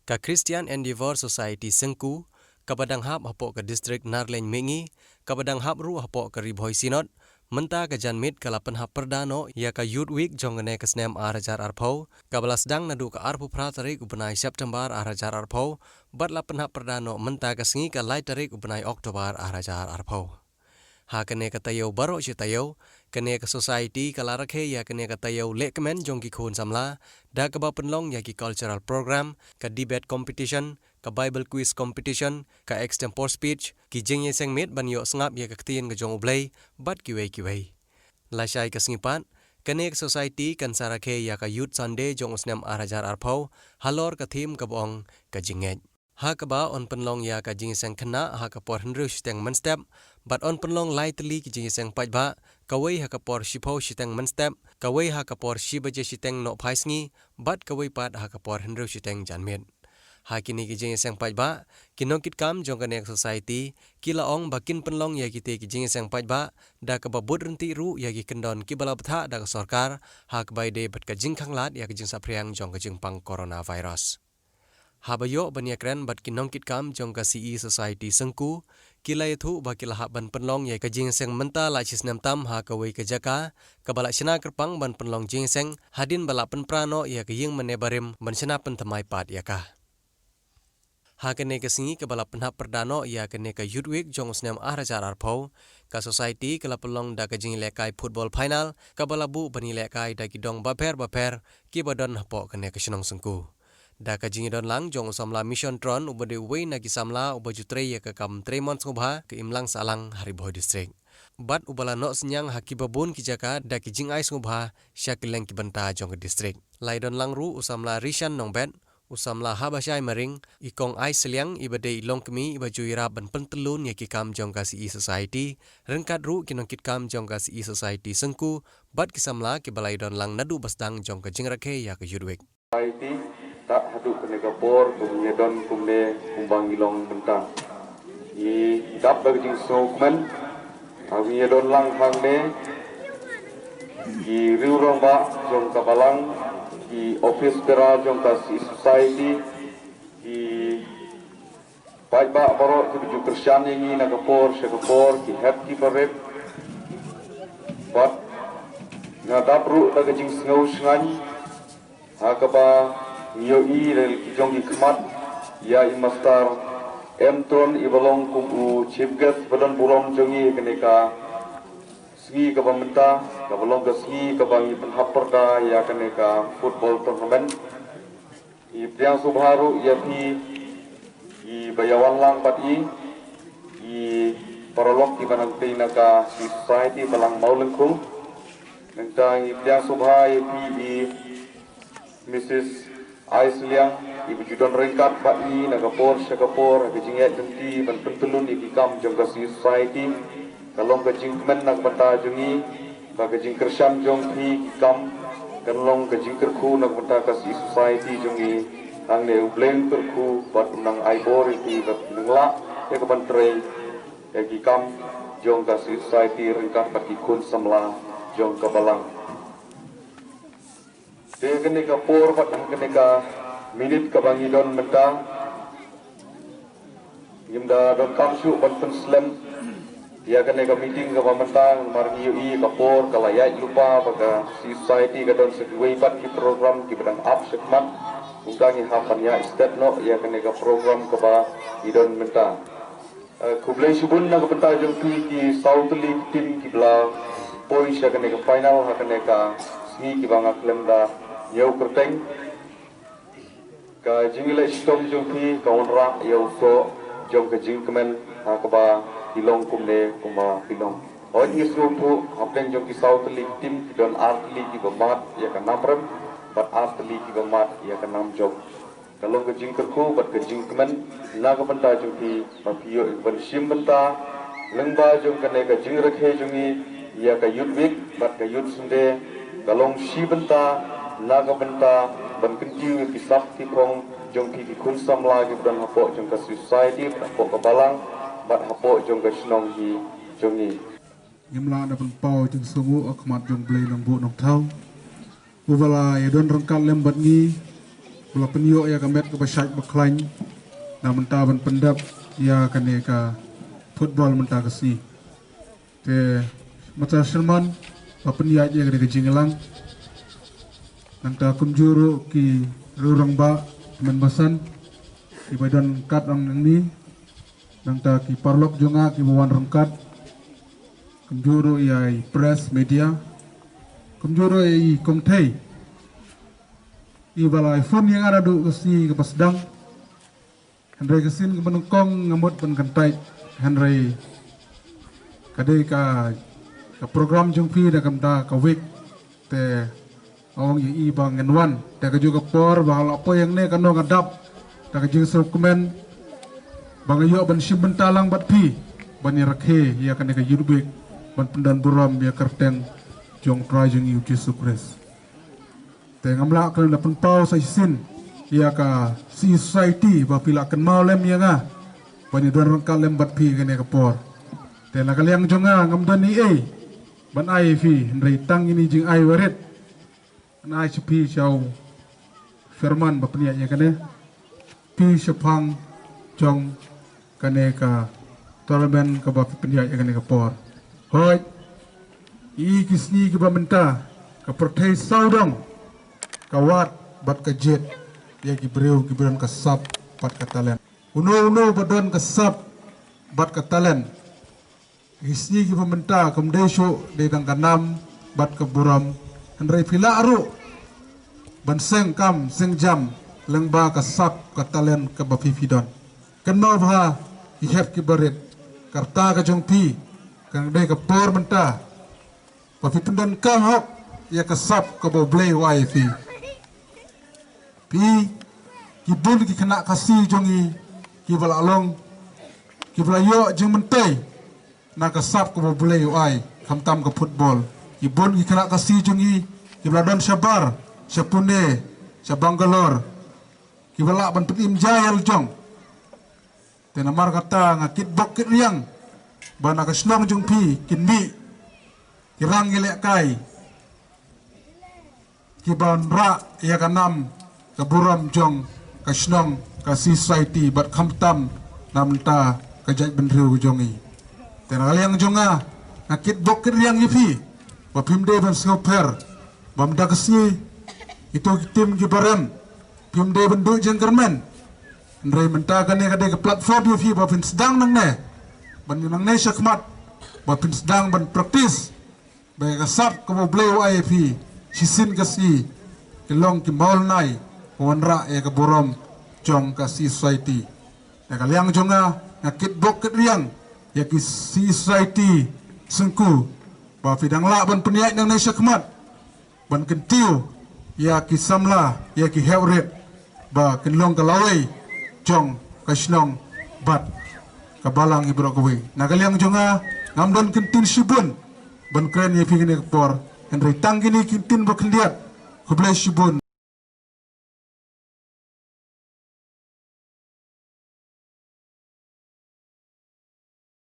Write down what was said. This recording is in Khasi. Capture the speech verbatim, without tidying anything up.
Ka Christian Endeavour Society Syngku, kaba dang hap hapoh ka district Narleiñ Mihngi, kaba dang hap ruh hapoh ka Ri Bhoi Synod, mynta ka janmiet ka la pynhap pyrda noh ïa ka Youth Week jong kane ka snem ar hajar arphew, kaba la sdang naduh ka arphew phra tarik u bnai September ar hajar arphew, bad la pynhap pyrda noh mynta ka sngi ka lai tarik u bnai October ar hajar arphew. Ha kane ka taïew baroh shi taïew, kane ka society ka la rakhe ïa kane ka taïew lehkmen jong ki khun samla, da kaba pynlong ïa ki cultural program, ka debate competition, ka Bible quiz competition, ka extempore speech, ki jingïaseng miet ban ïoh sngap ïa ka ktien ka jong U Blei, bad kiwei kiwei. Lashai ka sngi pat, kane ka society kan sa rakhe ïa ka Youth Sunday jong u snem ar hajar arphew, halor ka theme kaba ong ka jingngeit. Ha kaba yn pynlong ïa ka jingïaseng khynnah ha ka por hynriew shiteng mynstep, bad yn pynlong lai tylli ki jingïaseng paidbah, kawei ha ka por shiphew shiteng mynstep, kawei ha ka por shi baje shiteng nohphai sngi, bad kawei pat ha ka por hynriew shiteng janmiet. Ha kine ki jingïaseng paidbah, ki nongkitkam jong kane ka society, ki la ong ba kin pynlong ïa kite ki jingïaseng paidbah, da kaba bud ryntih ruh ïa ki kyndon kiba la bthah da ka sorkar, ha kaba ïadei bad ka jingkhanglad ïa ka jingsaphriang jong ka jingpang coronavirus. Haba ïoh ban ïakren bad ki nongkitkam jong ka C E Society Syngku, ki la ïathuh ba ki la hap ban pynlong ïa ka jingïaseng mynta la shi snem tam ha kawei ka jaka, kaba la shna kyrpang ban pynlong jingïaseng, hadien ba la pynpra noh ïa ka ïing mane barim ban shna pynthymmai pat ïa ka. Ha kane ka sngi kaba la pynhap pyrda noh ïa kane ka Youth Week jong u snem ar hajar arphew, ka society ka la pynlong da ka jingïalehkai football final, kaba la buh ban ïalehkai da ki dong bapher bapher, kiba don hapoh kane ka shnong Syngku. Da ka jingïadon lang jong u samla Mission Tron uba dei uwei na ki samla uba ju trei ïa ka kam trei mon sngewbha ka imlang sahlang ha Ri Bhoi District. Bad uba la noh synñiang ha kiba bun ki jaka da ki jingai sngewbha sha kylleng ki bynta jong ka district. La ïadon lang ruh u samla Rishan Nongbet, u samla Habashai Maring, i kong Ai Sliang iba dei i longkmie iba ju ïarap ban pyntyllun ïa ki kam jong ka C E Society, ryngkat ruh ki nongkitkam jong ka C E Society Syngku, bad ki samla kiba la ïadon lang naduh ba sdang jong ka jingrakhe ïa ka Youth Week. Society, tad haduh kane ka por, kum ngi don kumne, kumba ngi long mynta. Ngi dap da ka jingsngewkmen, ha ngi don lang hangne, ki riew rangbah jong ka balang, ki office bearer jong ka C E Society, ki paidbah baroh kiba ju kyrshan ïa ngi na ka por sha ka por, ki hep ki barit. Bad nga dap ruh da ka jingsngew shngaiñ, ha kaba ngi ïohi da ki jong ki khmat ïa i Master M Tron iba long kum u chief guest ba don burom jong ngi ha kane ka sngi kaba mynta, kaba long ka sngi kaba ngi pynhap pyrda ïa kane ka football tournament. Ngi pdiang sngewbha ruh ïa phi, i ba ïa wan lang bad i, i paralok kiba nangtei na ka Society Balang Mawlyngkung. Nangta ngi pdiang sngewbha ïa phi i Missus Ai Sliang, i ba ju don ryngkat bad i na ka por sha ka por, ha ka jingïaid lynti ban pyntyllun ïa ki kam jong ka Society. Ka long ka jingkmen na ka bynta jong ngi, ba ka jingkyrshan jong phi ki kam, kan long ka jingkyrkhu na ka bynta ka C E Society jong ngi, hangne U Blei un kyrkhu, bad un nang ai bor ïa phi, bad phin nang lah ïa ka ban trei ïa ki kam jong ka C E Society ryngkat bad ki khun samla jong ka balang. Te kane ka por bad kane ka minit kaba ngi don mynta, ngim da donkam shuh ban pynslem ïa kane ka meeting kaba mynta, namar ngi ïohi ka por ka la ïaid lypa, ba ka Society ka don sa kiwei pat ki program kiba dang ap shakhmat. Kumta ngi hap ban ïaid stet noh ïa kane ka program kaba ngi don mynta. Eh, khublei shibun na ka bynta jong phi ki saw tylli ki team kiba la poi sha kane ka final ha kane ka sngi, kiba nga khlem da ñiew kyrteng. Ka jingïaleh shitom jong phi ka wanrah ïa u soh jong ka jingkmen ha kaba ki long kumne kumba phi long. Hooid, ngi sngewthuh hapdeng jong ki saw tylli ki team ki don ar tylli kiba mad ïa ka nam rem bad ar tylli kiba mad ïa ka nam jop. Ka long ka jingkyrkhu bad ka jingkmen na ka bynta jong phi, ba phi ïoh ban shim bynta lyngba jong kane ka jingrakhe jong ngi ïa ka Youth Week bad ka Youth Sunday. Ka long shi bynta na ka bynta ban kyntiew ïa ki sap ki phong jong phi ki khun samla kiba don hapoh jong ka Society, bad hapoh ka balang, bad hapoh jong ka shnong hi jong ngi. Ngim lah da pynpaw jingsngewnguh ha khmat jong U Blei Nongbuh Nongthaw, uba la ïadon ryngkat lem bad ngi Ba la pynïoh ïa ka met kaba shait ba khlaiñ na mynta ban pyndep ïa kane ka football mynta ka sngi. Te mynta syrman ba pynïaid ïa kane ka jingïalang. Nangta kumjuh ruh ki riew rangbah mynbasan kiba don kat hangne. Nangta ki paralok jong nga kiba wan ryngkat. Kumjuh ruh ïa i press media. Kumjuh ruh ïa i kynthei. Iba la phone ïa nga naduh ka sngi kaba sdang. Hynrei ka sien kaba nyngkong nga mut ban kyntait. Hynrei ka dei ka, ka program jong phi da ka mynta ka week. Te nga ong ïa i ba ngan wan. Te kajuh ka por ba la poi hangne ka nong ka dap. Te ka jingsngewkmen ba nga ïoh ban shim bynta lang bad phi ban ïa rakhe ïa kane ka Youth Week ban pyndon burom ïa ka kyrteng jong U Trai jong ngi U Jisu Khrist. Te ngam lah khlem da pynpaw sa shisien ïa ka C Society ba phi la kynmaw lem ïa nga ban ïa don ryngkat lem bad phi kane ka por. Te na ka liang jong nga ngam don ei ei ban ai ïa phi, hynrei tang ïa kine jingai barit ngan ai sha phi, sha u chairman ba pynïaid ïa kane, phi shaphang jong kane ka tournament kaba phi pynïaid ïa kane ka por. Hooid, ïa ki sngi kiba mynta ka pyrthei sawdong ka wad bad ka jied ïa ki briew kiba don ka sap bad ka talent. Uno uno ba don ka sap bad ka talent, ki sngi kiba mynta kam dei shuh dei tang ka nam bad ka burom, hynrei phi lah ruh ban seng kam seng jam lyngba ka sap ka talent kaba phi phi don. Kynmaw bha ki hep kiba rit, ka rta ka jong phi kan dei ka por mynta ba phi pyndonkam hok ïa ka sap kaba U Blei u ai ïa phi. Phi, ki bun ki khynnah Khasi jong ngi kiba la long, kiba la ïoh jingmyntoi na ka sap kaba U Blei u ai, khamtam ka football. Ki bun ki khynnah Khasi jong ngi kiba la don shabar, sha Pune, sha Bangalore, kiba lah ban pynim ja ïa la jong. Te namar kata nga kitbok kitriang ba na ka shnong jong phi kin mih ki rang ki lehkai kiba wanrah ïa ka nam ka burom jong ka shnong, ka C Society bad khamtam na mynta ka jaitbynriew jong ngi. Te na ka liang jong nga nga kitbok kitriang ïa phi ba phim dei ban sngewpher ba mynta ka sngi ito ki team kiba rem phim dei ban duh jingkyrmen. Hynrei mynta kane ka dei ka platform ïa phi ba phin sdang nangne, ban ïa nangne shakhmat ba phin sdang ban practice ba ïa ka sap kaba U Blei u ai ïa phi shisien ka sngi ki long ki mawlynnai ba wanrah ïa ka burom jong ka C Society. Na ka liang jong nga nga kitbok kitriang ïa ki C Society Syngku ba phi dang lah ban pynïaid nangne shakhmat ban kyntiew ïa ki samla, ïa ki heh rit ba kin long ka lawei jong ka shnong bad ka balang hi baroh kawei. Na ka liang jong nga ngam don ktien shibun ban kren ïa phi kane ka por, hynrei tang kine ki ktien ba khyndiat. Khublei shibun.